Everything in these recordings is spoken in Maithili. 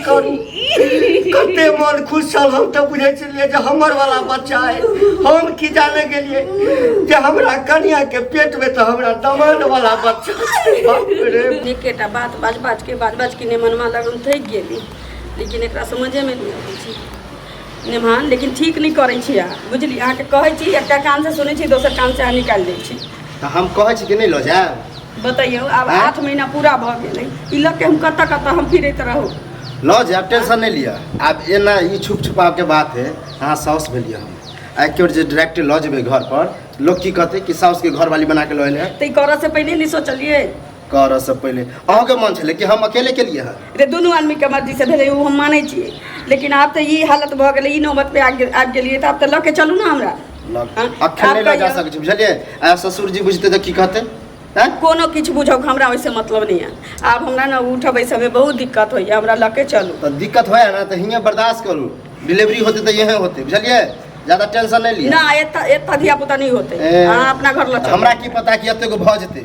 करू। कते मन खुश छल, हम तऽ बुझै छलियै जे हमर वाला बच्चा है। हम की जाने गेलियै जे हमरा कनिया के पेट में तऽ हमरा दमाद वाला बच्चा छै। बाप रे। एकेटा बात बाज बाज के बाज बाज के नेमनमा लगन थकि गेली, लेकिन एकरा समझेमे नहि अबै छै नेमान। लेकिन ठीक नहि करै छी अहाँ, बुझली? अहाँके कहै छी, एकटा कानसँ सुनै छी, दोसर कानसँ अहाँ निकालि दै छी। तऽ हम कहै छी कि नहि लऽ जायब। बतैयौ आब। आँय? 8 महीना पूरा भऽ गेलै, ई लऽ के हम कतऽ कतऽ हम फिरैत रहू? लऽ जायब, टेंशन नहि लिअ। आब एना ई छुप छुपावके बात है। अहाँ साउस भेलियै हम आ केओ जे डायरेक्ट लऽ जेबै घर पर, लोक की कहतै कि साउसके घरवाली बना के लऽ एलै हँ। तऽ ई करऽसँ पहिने नहि सोचलियै? करऽसँ पहिले अहूँके मन छलै कि हम अकेले केलियै हँ? रे, दुनू आदमीके मर्जीसँ भेलै, ओ हम मानै छियै, लेकिन आब तऽ ई हालत भऽ गेलै, ई नौबत पे आबि आबि गेलियै, तऽ आब तऽ लऽ के चलू ने हमरा। हँ, अखन नहि आब लऽ जा कहियौ। सकै छी, बुझलियै? आ ससुर जी बुझतै तऽ की कहतै? आँय? कोनो किछु बुझौ, हमरा ओहिसँ मतलब नहि यऽ। आब हमरा ने उठऽ बैसऽमे बहुत दिक्कत होइए, हमरा लऽ के चलू। तऽ दिक्कत होय ने तऽ हियाँ बर्दाश्त करू, डिलीवरी होतै तऽ इहे होतै, बुझलियै? ज्यादा टेंशन नहि लिअ। ना, एतऽ एतऽ धिया पुता नहि होतै। ए, अहाँ अपना घर लऽ चलू। हमरा की पता कि एतेक भऽ जेतै।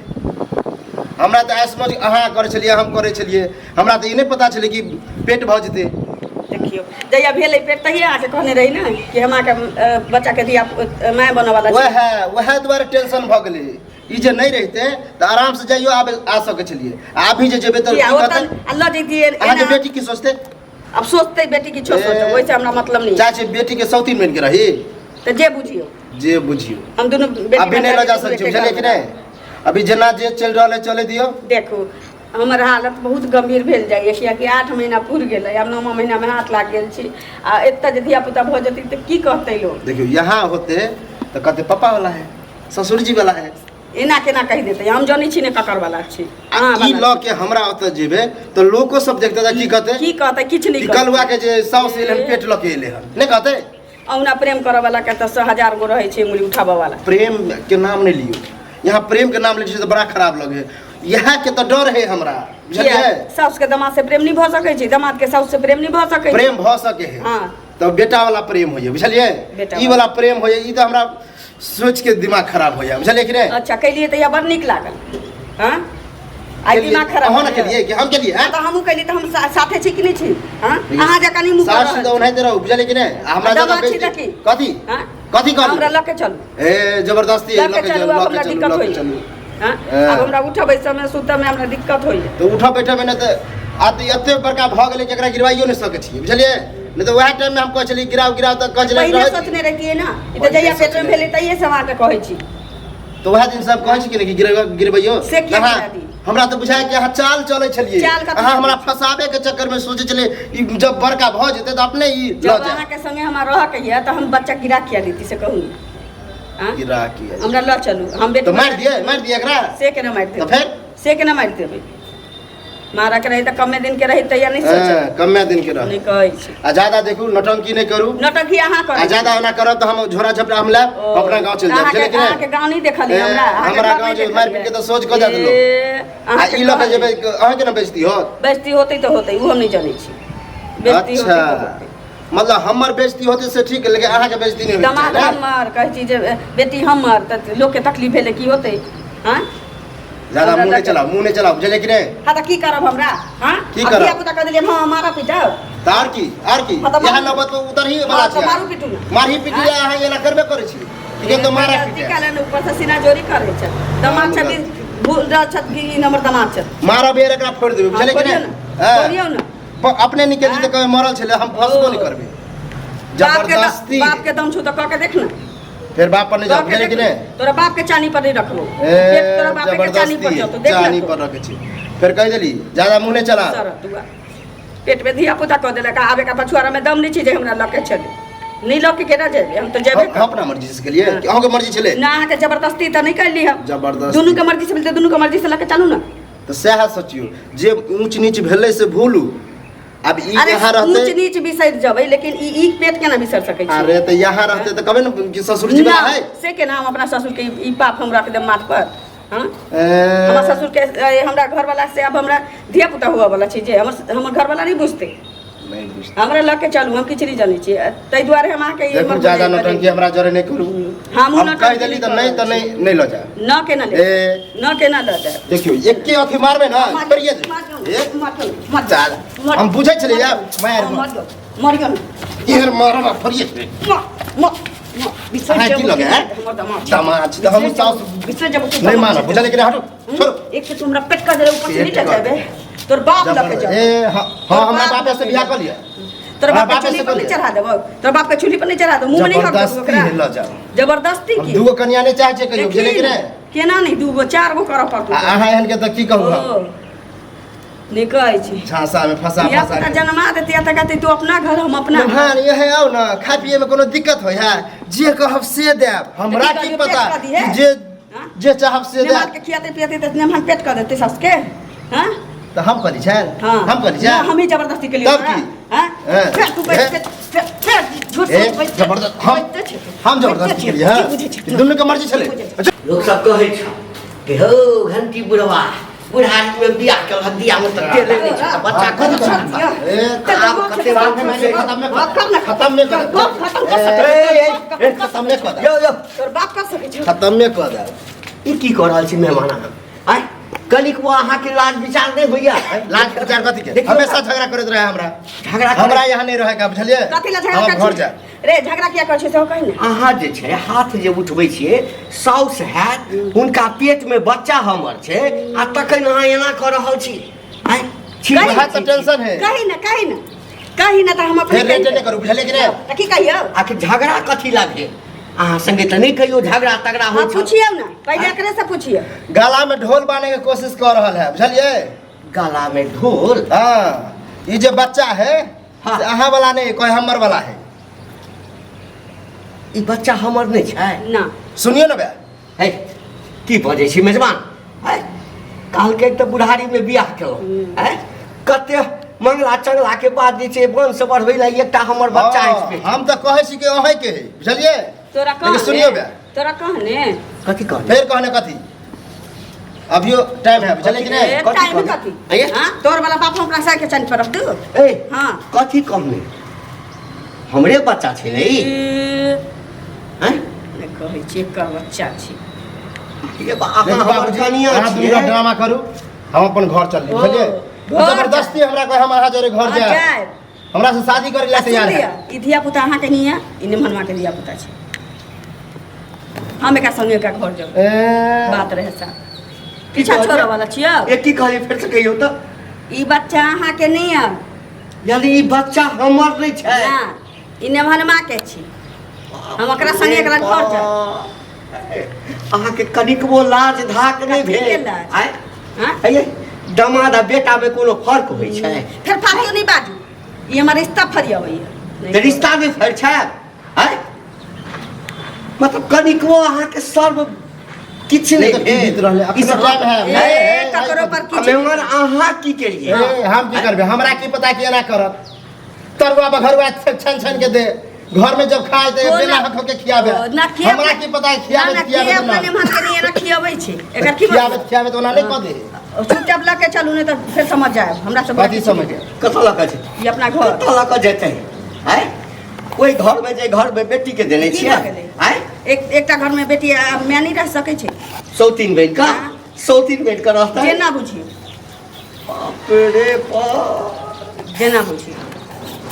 हमरा तऽ ऐस मौज अहाँ करै छलियै, हम करै छलियै, हमरा तऽ ई नहि पता छलै कि पेट भऽ जेतै। देखियौ, जहिया भेलै पेट तहिया अहाँके कहने रही ने कि हम अहाँके बच्चाके धिया माय बनऽवाला छी। वएह वएह दुआरे टेंशन भऽ गेलै। ई जे नहि रहितै तऽ आरामसँ जाइयो आबे आ सकै छलियै। आ अभी जे जेबै तऽ किया की ओतऽ कहतै? आ लऽ जैतियै अहाँके एना। बेटी की सोचतै? आब सोचतै बेटी किछो सोचै, ओहिसँ हमरा मतलब नहि। चाहे छै बेटीके सौतीन बनि के रही। तऽ जे बुझियौ। जे बुझियौ। हम दुनू बेटी अभी नहि लऽ जा दुनू सकै छी, एके बुझलियै कि घरमे। नहि? अभी जेना जे चलि रहल है चले दियौ। देखू, हमर हालत बहुत गम्भीर भेल जाइए, कियाकि 8 महीना पुरि गेलै, आब नौमा महीनामे हाथ लागि गेल छी, आ एतऽ जे धियापुता भऽ जेतै तऽ की कहतै लोक? देखियौ, यहाँ होते तऽ कहते पप्पा वाला है, ससुर जी वाला है। एना केना कहि देतै? हम जनै छी ने ककर वाला छी। आ अहाँ ई वाला लऽ के हमरा ओतऽ जेबै तऽ लोको सब देखते तऽ की कहते? की कहतै? किछु नहि कि कहतै। कलुआ के जे साउस एलै हन, पेट लऽ के एलै हन, नहि कहते? अहुना प्रेम करऽ वाला के तऽ सए हजार गो रहै छै उंगली उठाबऽ वाला। प्रेम के नाम नहि लियौ। यहाँ प्रेम के नाम लै छियै तऽ बड़ा खराब लगे है। इएह के तऽ डर है हमरा, किया? बुझलियै? साउस के दमाद से प्रेम नहि भऽ सकै छै? दमाद के साउस से प्रेम नहि भऽ सकै छै? प्रेम भऽ सके है। हाँ। तऽ बेटा वाला प्रेम होइए, बुझलियै? बेटा ई वाला प्रेम होइए, ई तऽ हमरा सोच के दिमाग खराब हो जाए, बुझलियै कि नहि? अच्छा, कैलियै तऽ बड़ नीक लागल। हाँ, आइ दिमाग खराब अहाँ ने केलियै कि हम केलियै? तऽ हमहूँ केलियै, तऽ हम साथे छी कि नहि छी? हाँ, अहाँ जकाँ नहि मुँह सास तऽ ओनाहिते रहू, बुझलियै कि नहि? आ हमरा ज्यादा बेसी कथी कथी कहली? हमरा लऽ के चलू। ए, जबरदस्ती लऽ के चलू, आब हमरा दिक्कत होइए। हाँ, आब हमरा उठऽ बैसऽमे सुतऽमे हमरा दिक्कत होइए। तऽ उठऽ बैठऽमे नहि तऽ आब तऽ एते बड़का भऽ गेलै कि एकरा गिरवाइयो नहि सकै छियै, बुझलियै? नहि तऽ वएह टाइममे हम कहै छलियै गिराउ गिराउ, तऽ कहै छलियै पहिने रहै। सोचने रहितियै ने। ई तऽ जहिया पेटमे भेलै तहिये से हम अहाँके कहै छी। तऽ वएह दिन सब कहै छी कि नहि कि गिरबैयो से किया अहाँ गिरा दी? हमरा तऽ बुझाय कि अहाँ चाल चलै छलियै। चाल कथी अहाँ हमरा चलै? फंसाबे के चक्कर में सोचै छलियै ई जब बड़का भऽ जेतै तऽ अपने ई लऽ जब जायत। अहाँके संगे हमरा रहके यऽ तऽ हम बच्चा गिरा किया देती, से कहू ने? आँ? गिरा किया? हमरा लऽ चलू, हम बेटी तऽ मारि दियै, मारि दियै एकरा। से केना मारि तऽ देबै? फेर से केना मारि देबै? मारऽ के रही तऽ कमे दिन के रही तैया नहि सोचब। हँ, कमे दिन के रह। नहि कहै छी। आ ज्यादा देखू नौटंकी नहि करू। नौटंकी अहाँ करू। आ ज्यादा ओना करब तऽ हम झोरा झपटा हम लायब, ओ, अपना गाँव चलि जायब, अहाँके बुझलियै कि नहि? अहाँके गाँव नहि देखलियै ए, हमरा? अहाँके हमरा घर गाँव नहि जे मारि पीट के तऽ सोझ कऽ देत लोक। ए, आ अहाँके ई लऽ के कहलियै। जेबै, अहाँके ने बेइज्जती होत। बेइज्जती होतै तऽ होतै, ओ हम नहि जनै छी। बेइज्जती अच्छा होतै तऽ होतै। मतलब हमर बेइज्जती होतै से ठीक, लेकिन अहाँके बेइज्जती नहि होइके दमाद चाही ने? हमर कहै छी जे बेटी हमर, तऽ लोकके तकलीफ भेलै की होतै? हँ। ज्यादा हमरा मुंह नहीं लग- चलाओ, मुंह नहीं चलाओ, बुझलियै कि नहीं? हाँ, तऽ की करब हमरा? हाँ, की अब करब? धिया पुता कह देलियै, हाँ, मारा पीटाओ। तऽ आर की, आर की? हाँ, तऽ इएह मारू। नौबत पर उतरही वाला हाँ, तऽ छै। मारू पीटू ने। मारही पीटी अहाँ एना करबे करै छी कि तो मारा गलती पीटे। कयलनि, ऊपर से सीना जोरी करै छै। दमाद हाँ, छथिन, भूल रहल छथि कि ई नम्बर दमाद छथि। मारा बेर एकरा फोड़ि देबै, हाँ, बुझलियै कि खोलियौ नहीं? ने, हाँ। खोलियौ ने। अपने निकलि जेतै, कहबै मरल छलै, हम फंसबो नहि करबै। बाप के जबरदस्ती। बाप के दम छौ तऽ कऽ के देख ने। फेर बाप पर नहीं जाओ, कऽ के बुझलियै कि देख ने। नहीं? तोरा बाप के चानी पर नहीं रखबो। ए, पेट तोरा बापे के चानी पर जबरदस्ती जतो, देख चानी ले पर रखै छी। फेर कहि देली ज्यादा मुँह नहि चला। सर तुआ पेट में धिया पुता कऽ देलक, आबे का पछुआरा में दम नहीं छै जे हमरा लऽ के चले। नहीं लऽ के केना जेबै? हम तऽ जेबे। हम अपना मर्जी से गेलियै कि अहाँके मर्जी छलै? ना, अहाँके जबरदस्ती तऽ नहीं कैली हम। जबरदस्ती। दुनू के मर्जी से मिलतै, दुनू के मर्जी से लऽ के चलू ने। तऽ सएह सोचियौ जे ऊँच नीच भेलै से भूलू। अब ई अरे यहाँ ऊंच रहते नीच बिसरि जेबै, लेकिन ई ई पेट केना बिसरि सकै छी? अरे तऽ यहाँ रहते तऽ कहबै ने कि ससुर जी ना, वाला है। से केना हम अपना ससुर के ई पाप हम रख देब माथ पर? हाँ, ए, हमर ससुर के, ए, हमरा घरवाला से अब हमरा धिया पुता हुआ वाला छै जे हमर हमर घरवाला नहीं बुझते। नहीं बुझते। हमरा लऽ के चलू, हम किछु नहि जनै छियै, ताहि दुआरे हम अहाँके ई देखू हमर ज्यादा बुझाइ नौटंकी हमरा जरे नहीं करू। हमहूँ हम नौटंकी कहि देली तऽ नहि नहीं तऽ नहीं नहीं लऽ जायब। न केना ले, ए न केना लऽ जायब। देखियौ एके अथी मारबै ना परिये ए चल हम बुझै छलियै यार मार मरियो न एहन मारब आ फरिये बिसरि अहाँ की लगे हैं? हमर दमाद छी। दमाद छी तऽ हम साउस बिसरि जेबो तू। नहीं मानब, बुझलियै कि नहीं? हटू छोड़ू। एक तऽ तू हमरा पेट कर देले, ऊपर से नहीं पेट लऽ जेबे, तोर बाप लऽ के जबरदस्त। जाओ। ए हाँ हाँ, हमरा बापे से बियाह कऽ लिअ। तोर हमरा बाप के बापे चूल्ही से पर कऽ नहीं लिअ। चढ़ा देबो, तोर बाप के चूल्ही पर नहीं चढ़ा देबो, मुंह में नहीं हक देबो जबरदस्ती ओकरा। है, लऽ जाओ। जबरदस्ती हम की दूगो कनिया नहीं चाहै छियै कहियो, बुझलियै कि देखी, नहीं? केना नहीं दूगो चार गो करऽ पड़तौ। आ अहाँ एहन के तऽ की कहू हम? ओ, नहीं कहै छी। झांसा में फंसा धिया फंसा पुता के। जन्मा देते तऽ कहते तू अपना घर हम अपना घर। हाँ यहे आओ ना, खाए पिए में कोनो दिक्कत होय है, जे कहब से देब। हमरा तऽ की की पता पेट कऽ दिहे? जे हाँ? जे चाहब से नेमान देब। के खियाते पियाते तऽ नेमान पेट कऽ देते सास के। हाँ? तऽ हम कहली छैन, हाँ। हम कहली ना, छैन। हम ही जबरदस्ती के लिए तब की? हाँ? हाँ। फिर तू बैठ, हे? फिर, फिर, फिर झूठ ए, सच बैठ, जबरदस्त हम बैठते छे तू। हम जबरदस्ती बैठते के लिए छे, हाँ की बुझै छे तू? दुनू के मर्जी छलै। की बुझै छे? अच्छा। लोक सब कहै छ कि हौ घंटी बुढ़वा बुढ़ारी में बियाह केलक, बियाह में तऽ तेले नहि छै, तऽ बच्चा हाँ, कथी कथी छै? दिया। ए, तऽ आब गप कते खतम बात में छै? खत्म में गप कर ना। खत्म में कर। गप खत्म कर सकै। ए, ए, ए, खत्म में कर। यौ यौ तोर बाप कर सकै छौ। खत्म में कर दे। ई की कऽ रहल छी मेहमान अहाँ? आँय कनिक वो अहाँके लाज विचार नहि होइया? लाज विचार कथी के? देखियौ हमेशा झगड़ा करैत रहे हमरा। झगड़ा हमरा यहाँ नहीं रहे का, बुझलियै? कथी ला झगड़ा हम करै घर छी? जाए। रे झगड़ा किया करै छी सेहो कहि ने। अहाँ जे छै हाथ जे उठबै छियै, साउस हैत, हुनका पेट में बच्चा हमर छै, आ तखन अहाँ एना कऽ रहल छी। आँय छी कहि वएह तऽ टेंशन है। कहि ने, कहि ने, कहि ने तऽ हम अपने फेर रेट नहि करू, बुझलियै कि नहि? तऽ की कहियौ? आखिर झगड़ा कथी ला भेल? अहाँ संगे तऽ नहि कहियो झगड़ा तगड़ा होइ हाँ, छल। पूछियौ ने पहिले, एकरे से पूछियौ। गला में ढोल बांधे के कोशिश कर रहल है, बुझलियै? गला में ढोल? हाँ, ई जे बच्चा है हाँ। से अहाँ वाला नहीं, कोई हमर वाला है। ई बच्चा हमर नहि छै। ना। सुनियो ना बे। है की बजै छी मेजबान? है कहलकै तऽ बुढ़ारी में बियाह केलहुँ, है कते मंगला चंगला के बाद जे छै वंश बढ़बै लए एकटा हमर बच्चा हाँ, अछि पेट। हम तऽ कहै छी कि अहें के है, बुझलियै? तोरा लेकिन कहने, सुनियो बे। तोरा कहने। कथी कहने? फेर कहने कथी? अभियो टाइम है, बुझलियै कि नहीं? ए, कथी टाइम कहने? कथी? आइए। हाँ, तोर वाला बाप हमरा साइ के चन पर रख दू। ए हाँ। कथी कहने? हमरे बच्चा छै ने ई? ए, हैं? नहि कहै छी एकर बच्चा छी। ये बा- अहाँ देखू हमर बाबूजी, कनिया अहाँ छियै। दूरा ड्रामा करू, हम अपन घर चल ओ, बुझलियै? घर जबरदस्ती हमरा कहे हम अहाँ जरे घर हाँ, जायब। जायब। हमरा से शादी करे ला आ सुन तैयार लिअ, है। ई धिया पुता अहाँके नहीं है, ई निमहनवा के धिया पुता छै। हम एकरा संगे एकरा घर जाउ। ए, बात रहे सा पीछा छोड़ऽ वाला छियौ। ए की कहलियै फेर से कहियौ तऽ। ई बच्चा अहाँके नहीं है। यानी ई बच्चा हमर नहि छै। ना, ई नेभनमा के छी। हम ओकरा संगे एकरा घर जायब। अहाँके कनिकबो लाज धाक नहि कथी के भेल? लाज? आँय? हाँ? आँय, दमाद आ बेटामे कोनो फर्क होइ छै? फेर फालतू नहि बाजू, ई हमर रिश्ता फरियाबैया। तऽ रिश्ता नहि फर्क छै? आँय, मतलब कनिकबो अहाँके सर्व किछु नहि नहि तऽ की भेल। बीत रहलै? ई अखनो सब टाइम है। ए, है, ककरो पर आ किछु मेहमान अहाँ की केलियै? ए, हम की करबै? हमरा की पता कि एना करत। तरुआ बघरुआ छन छन के दे, घर में जब खाए ते ओ बेला ना- हक के खियाबे। ओ ना खियाबे। हमरा की पता है ना खियाबे ना खियाबे खियाबे तो ना। अपना निमहन के नहीं एना खियाबै छै। एकर की खियाबे मतलब? खियाबे तो ओना नहीं कह दे। ओ चुपचाप लऽ के चलू, नहि तऽ फेर समझ जायब हमरा सब। कथी समझ जायब? कतऽ लऽ कऽ जेतै? ई अपना घर। कतऽ लऽ कऽ जेतै? आँय, ओहि घर में जे घर में बेटी के देने की छियै? भऽ गेलै? आँय, एक एकटा घर में बेटी आ माय नहि रह सकै छै? सौतीन बनि कऽ, हाँ। सौतीन बनि कऽ रहतै। जेना बुझियौ। बाप रे बाप, जेना बुझियौ।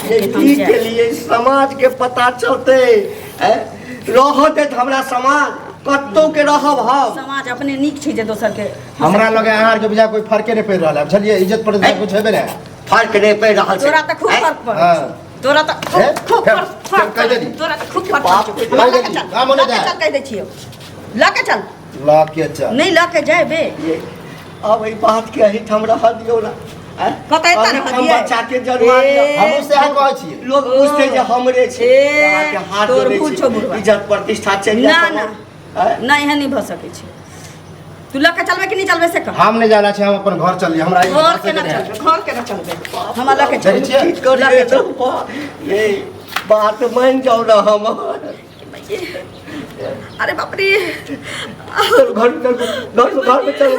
ये की के लिए समाज के पता चलते हैं? रहऽ देत हमरा समाज? कतौ के रहब हम? समाज अपने नीक छै जे दोसर के हमरा लगे अहाँ आरके बुझा कोई फर्के नहीं पड़ि रहल है, बुझलियै? इज्जत पर कुछ हेबे नहीं। फर्क नहि पड़ि रहल छै। तोरा तऽ खूब हैं? फर्क पड़ै हाँ। छै। तोरा तऽ हे? खूब खूब फेर- फर्क फेर फर्क कहि पड़ै देली। छै। तोरा तऽ खूब फर्क बाप पड़ै छै। रे, हमरा कहि लऽ के देली। चल, हाँ, मने लऽ के जाय। चल कहि दै छियौ, लऽ के चल। लऽ के चल। नहि लऽ के जेबै। ये अब एहि बात के एहिठाम रहऽ दियौ ना। आँय? कतऽ एतऽ रहऽ एहिठाम दियै? बच्चा के जन्मा दिअ। ए, हमहूँ सएह कहै छियै। लोग बुझतै जे हमरे छै। ए, अहाँके हाथ तोर जोड़ै भूल छी। छौ बुढ़वा। इज्जत प्रतिष्ठा चलि ना, जायत ना। हमर। आँय? नहि, एहन नहि भऽ सकै छै। तू लऽ के चलबै कि नहि चलबै से कह। हम नहि जाना छै, हम अपन घर चलिए। हमरा ई घर से केना नहि है। चलबै? घर केना चलबै? हमरा लऽ के चल। देखै छियै? की करियै तऽ ये बात मानि जाउ ने हमर। अरे बाप रे। चलू घर में, चलू घर में, घर में चलू।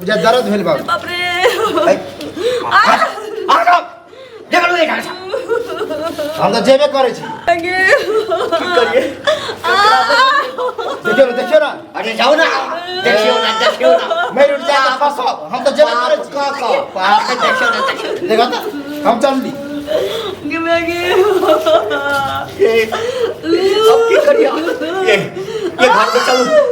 बुझा दर्द भेल बाबू। बाप रे। आ जाओ, देखलो एक आशा। हम तऽ जेबे करै छी। गे। की करिए? देखियौ ने, देखियौ ने। अरे जाओ ना, देखियो ना, देखियो ना। मेरे उठ जाए तऽ फंसब। हम तऽ जेबे करै छी। कऽ कऽ बाप, देखियो ना, देखियो। देखो तऽ, हम चलली। गे माय गे। ये अब की करिए? ये घर में चलू।